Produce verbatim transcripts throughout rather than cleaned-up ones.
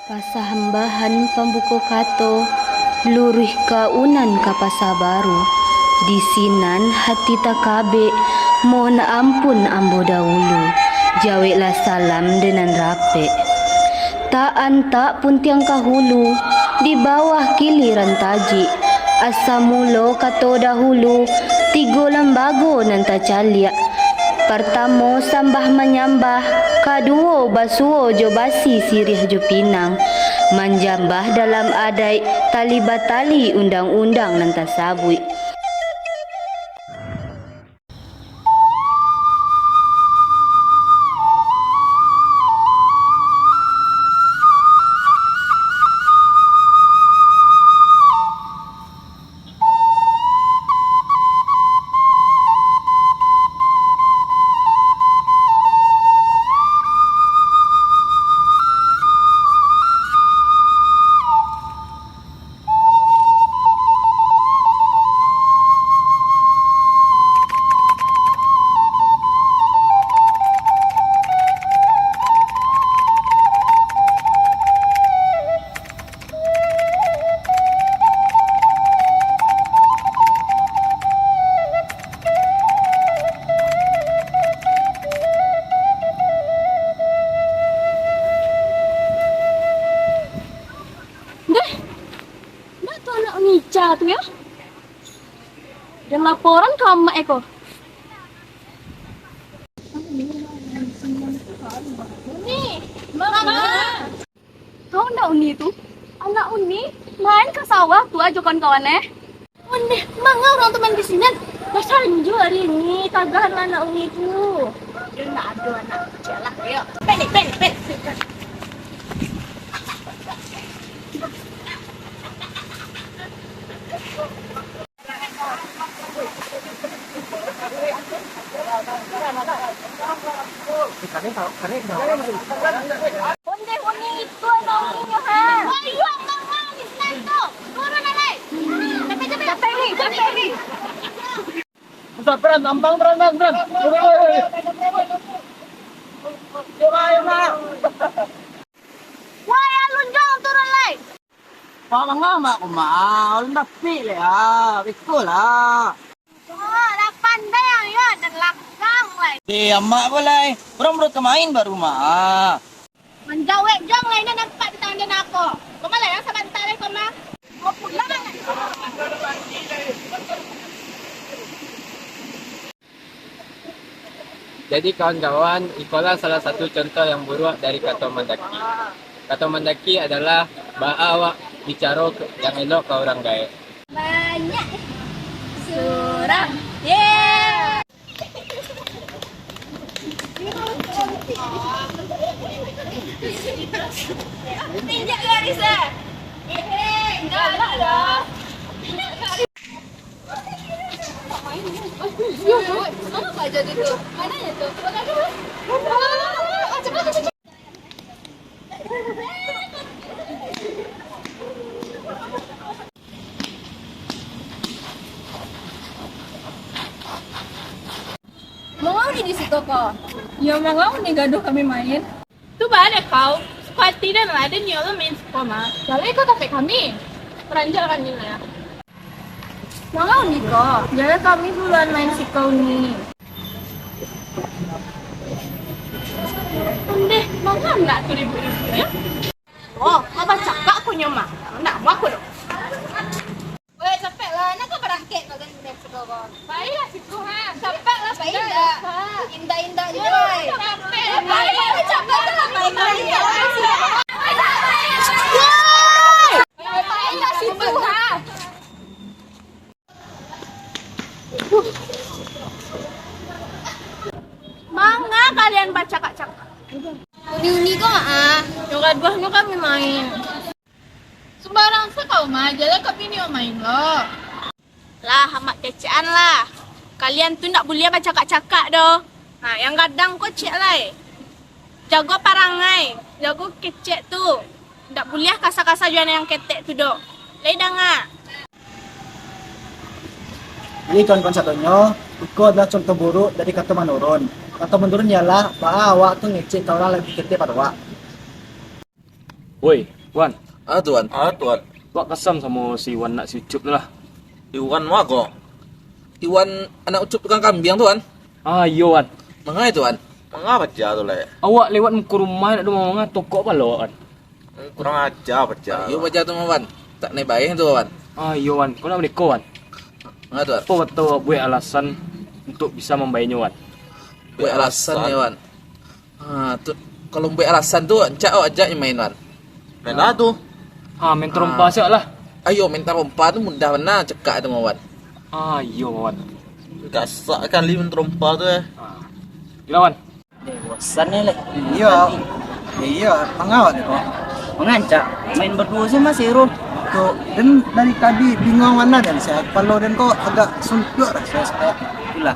Pasambahan pambuko kato, luruih ka unan ka pasa baru. Di sinan hati takabek, mohon ampun ambo dahulu, jaweklah salam denan rapek. Tak antak puntiang ka hulu, di bawah kiliran tajik. Asa mulo kato dahulu, tigo lambago nan tacaliak. Partamo sambah manyambah, kaduo basuo jo basi siriah jo pinang, manjambah dalam adaik tali batali undang-undang nan tasabuik. Deh, ndak tu anak Uni Ica tu yo? Den laporan ka amak e ko. Uni, Mama. Tahu ndak Uni tu? Anak Uni main ka sawah tu jo kawan-kawan e. Ondeh, manga urang tu main di sinan. Basain jo ari ni, tagah lah anak Uni tu. Yo, ndak ado anak kecil lah, yo. Pendek, pendek, pendek. Ondeh, Uni, itu anak Uni nyo, ha. Wah, iyo, Abang, ha, di sinan tu. Turun, alai. Capek, capek. Capek, Uni, capek, Uni. Usah, Bran, Abang, Bran, Bran, Bran. Turun, alai. Yo, Ma, yo, Ma. Wah, alun jo turun, lai. Pak manga amak ko, Mak? Ulun dapik lai, ah. Beko lah. Oh, lah pandai ang yo, dan langgang lai. Eh, amak ko lai. Urang baru ka main baru, Mak. Manjawek jong lai, nan nampak di tangan den ako. Ko ma lai, sabanta lai ko, Mak. Ko pulang. Jadi kawan-kawan, ikolah salah satu contoh yang buruak dari kato mandaki. Kato mandaki adalah baa awak bicaro ke-, yang elok ka urang gaek. Banyak. Surang. Yeay. Injak garis, eh. Injak lah. Manga Uni di siko ko? Iyo, manga Uni gaduah kami main. Tu baa dek kau, suko ati den lah, den nyo lo main siko mah. Jaleh kau tapek kami. Paranjak kami lah. Manga Uni ko, jaleh kami duluan main siko Uni. Ondeh, manga nak tu ribut-ribut yo. Oh, kau bacakak ko nyo mah. Nak buah ko doh. Weh, capek lah. Nak kau barangkek kau kan dari siko ko. Baiklah situ, ha. Capek lah, baik indak. Indak-indak juo, weh. Capek. Baiklah, capek lah, baik-baik. Woi! Baiklah situ, ha. Manga kalian bacakak-cakak? Uni-uni ko, ah. Nyo gaduah nyo kami main. Sumbarang sa kau mah, jaleh kami nio main lo. Lah, amak kecekan lah. Kalian tu ndak buliah bacakak-cakak doh. Nah, yang gadang ko cek lai. Jago parangai, jago kecek tu. Ndak buliah kasa-kasa jo anak yang ketek tu doh. Lai danga. Jadi kawan-kawan sadonyo, iko adalah contoh buruk dari kato manurun. Kato manurun ialah baa awak tu ngecek ka urang labiah ketek pado awak. Woi, Wan. Ah, Tuan. Ah, Tuan. Wak kasam samo si Iwan nak si Ucup tu lah. Iwan ma ko? Iwan anak Ucup tukang kambiang tu, Wan. Ah, iyo, Wan. Mangai tu, Wan? Manga paja tu lai? Awak lewat muko rumah nak tu manga tokok palo, Wan. Hmm, kurang aja paja. Iyo, paja tu mah, Wan. Tak naik baik tu, Wan. Ah, iyo, Wan. Kau nak meniko, Wan? Manga tu, Wan? Apo kata awak buek alasan untuk bisa mambayarnyo, Wan? Buek alasan, yo, Wan. Ha, tu, kalau buek alasan tu, rancak awak ajak nyo main, Wan. Main lah tu. Ha, main tarompa siap lah. Ayo, main tarompa tu mudah bana, cekak tu mah, Wan. Ah, iyo, Wan. Gasak kali main tarompa tu, eh. Ha. Gila, Wan. Bosan ni, Lek. Iyo. Iyo, manga awak tu ko? Mangancak. Main baduo se masih, Rul. Tu, den dari tadi bingung bana den, sia kapalo den ko agak suntuak raso sia. Itulah.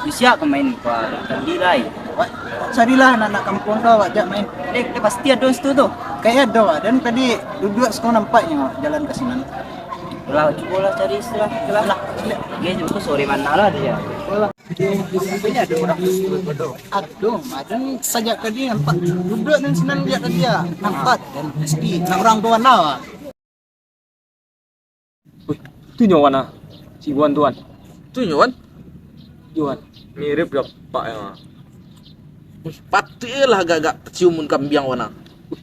Bisiak ka main ko, tadi lai. Wak, carilah anak-anak kampuang tu, awak jak main. Dek, dek pasti ado situ tu. Kayak ado, Wak. Den tadi duduak siko nampaknyo jalan ka sinan. Lah, cubolah cari istilah, istilah. Lah, dia juga sore mana lah dia. Aduh, Madan sajak tadi nampak duduak nan sinan jak tadi ya. Nampak dan pasti nak urang tu mana, Wak? Wih, tu nyo Wan ah. Si Wan tu, Wan. Tu nyo, Wan? Iyo, Wan. Mirip jo apak nyo. Wih, patuik lah agak-agak tacium mun kambiang, Wan ah. Wih,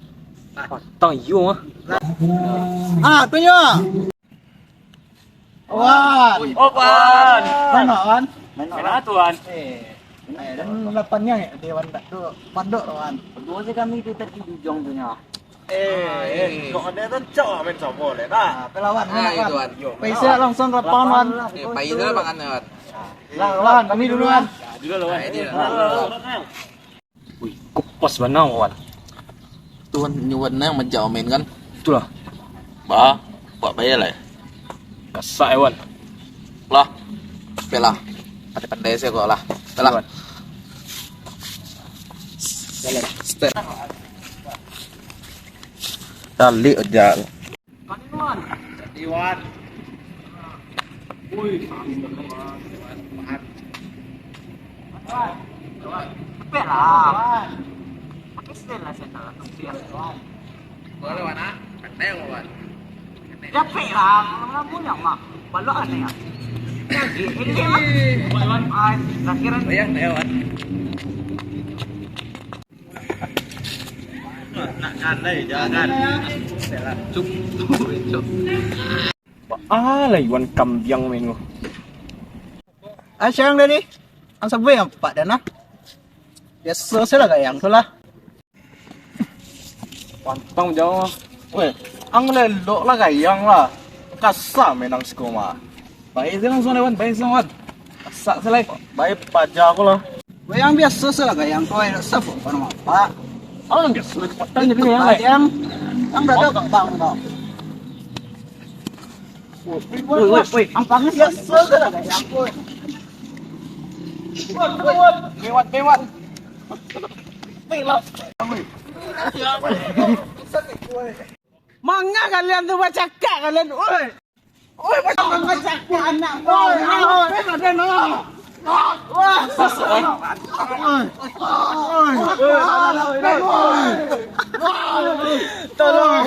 patang iyo ah. Ah, tu nyo. Wan. Oh, Wan. Mano, Wan? Mano, Wan? Eh, eh, dan lapannya ya, di Wan tu. Pondok, Wan. Baduo se kami tu tadi di ujung tu nyo. Eh, eh, kok ado tu cok main sobo le, nah. Ah, tu lah, Wan, ah, Wan. Itu, Wan. Yo, Paisa langsung ke lapangan, Wan. Eh, Paisa lapangan, Wan. Lah, Wan, kami dulu, Wan. Ya, dulu lah, Wan. Nah, ini, Wan. Wih, kupas bana, Wan. Tu, Wan, nyo Wan nan majak main kan? Itulah. Ba, buek bayar lah. Kasak, eh, Wan. Lah. Oke lah. Pandai-pandai sajo kau lah. Oke lah. Wan. Step. Balik aja. Jadi, Wan. Wih, Cepet lah. Pakai sendal lah, sendal lah. Boleh, Wan, ah. Pandai, Wan. Capek lah, malam-malam punya mah. Balok aneh ya. Lagi, ini mah. Wan, Wan. Ai, terakhir kan. Bayang, Wan. Nak kalai, jangan. Cuk, cuk, cuk. Baa lah Iwan kambiang main ko. Ah, siang tadi. Ang sabuik ampak dah nah. Biaso se lah gayang tu lah. Pantang jauh. Weh, ang lelok lah gayang lah. Kasa main ang siko mah. Baik se langsung lewat, baik se lewat. Kasa se lai. Baik paja ko lah. Weh, ang biaso se lah gayang ko, eh, saf ko nama apa. Ang biaso lah cepatan jadi gayang lai. Yang, ang dah ada bang, bang, bang. Woi, woi, woi. Ang panggil biaso se lah gayang ko. Lewat, lewat. Lewat. Manga kalian tu bacakak kalian, oi. Oi, bacakak anak kau. Oi, oi, oi. Wah. Oi. Tolong.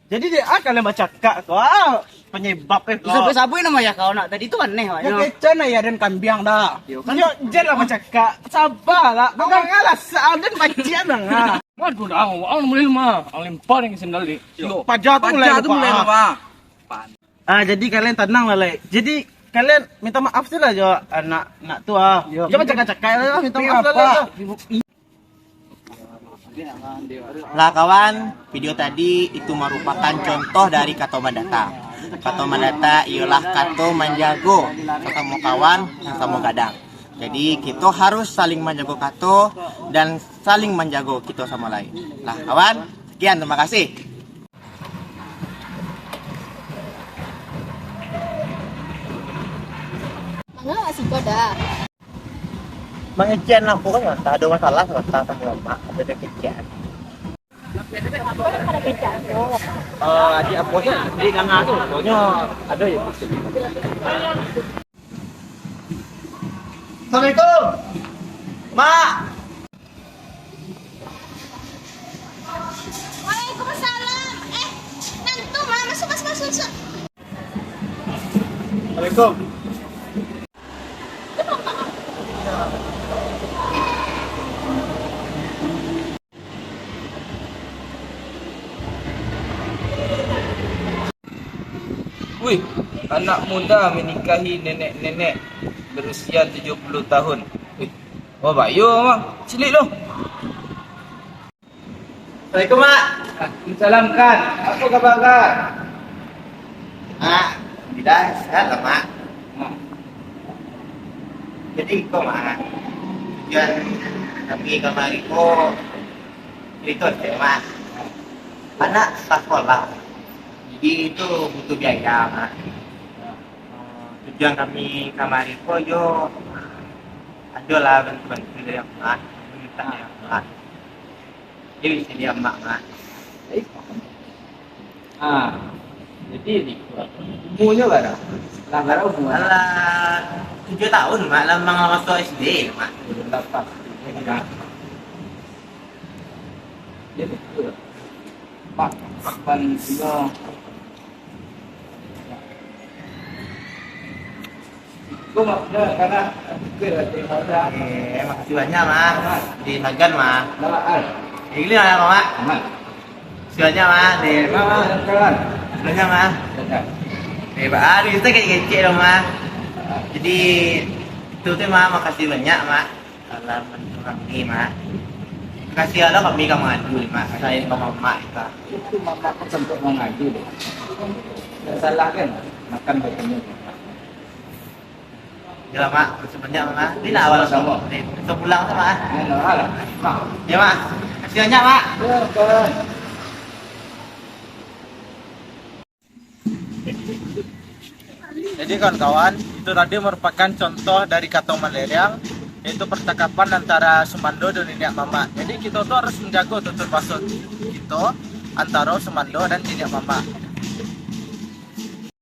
Jadi dia ah kalian bacakak tu ah. Penyebab eh kau. Sabuik-sabuik nama ya kau nak tadi tu aneh awaknyo. Kecen ayah dan kambiang dah. Yo, kan? Yo, jan lah bacakak. Sabar lah. Bukan ngalah, sa-, dan pacian lah. Waduh, dah, ang mulai mah. Ang lempar yang sendal ni. Yo, paja tu mulai. Paja tu mulai, Pak. Ah, jadi kalian tenang lah, Lek. Jadi kalian minta maaf se lah jo anak, anak tu ah. Yo. Jangan cakap-cakap lah, minta maaf lah, Lek. Lah kawan, video tadi itu merupakan contoh dari kato mandata. Kato mandata ialah kato manjago sasamo kawan, sasamo gadang. Jadi, kito harus saling manjago kato dan saling manjago kito samo lain. Lah kawan, sekian, terima kasih. Manga awak siko dah. Mangecekan lah, pokoknyo tak ado masalah, tak ado masalah, tak ado kecekan. Apo nan pada kecekan tu? Eh, adik apo nyo, di tangah tu, pokoknyo ado je. Assalamualaikum. Mak. Waalaikumsalam. Eh, Assalamualaikum. Wih, anak muda menikahi nenek-nenek berusia tujuh puluh tahun. Wih, wah, bayo mah. Cilik tu. Assalamualaikum, Mak. Waalaikumsalam, Kan. Apa khabar, Kan? Mak, alhamdulillah, sehat lah, Mak. Hmm. Jadi, iko, Mak, tujuan kami kamari ko, cerita sajo, Mak. Anak sakolah. Jadi, itu butuh biaya, Mak. Eh, tujuan kami kamari ko, yo, ado lah bantu-bantu dari Amak, permintaan dari Amak. Jadi, bisa di Amak, Mak. Ah, jadi, umurnyo bara? Lah bara umurnyo? Alah, tujuah tahun, Mak. Lah, mangasuah S D, Mak. Lapan. Jadi, Mak, pan iyo. Eh, makasih banyak, Mak. Di Sagan, Mak. Ini lah, Mak. Makasih banyak, Mak. Di Sagan, Mak. Eh, Pak, aduh, kita kecek-kecek dong, Mak. Jadi, itu tu, Mak, makasih banyak, Mak. Alah, bantu kami, Mak. Kasih Allah kami ka mangadu, Mak. Saya ka mamak, Mak. Itu mamak kan untuk mangadu, deh. Tidak salah, kan? Makan bagiannya. Yalah, Mak. Sebanyak, Mak. Ini lah awal. Sama-sama. Nih, kita pulang tu, Mak. Ya, lah, lah. Mak. Ya, Mak. Kasih banyak, Mak. Ya, kan. Jadi, kawan-kawan, itu tadi merupakan contoh dari Katong Maleriang, yaitu percakapan antara sumando dan niniak mamak. Jadi, kita tu harus menjaga tutur baso kita antara sumando dan niniak mamak.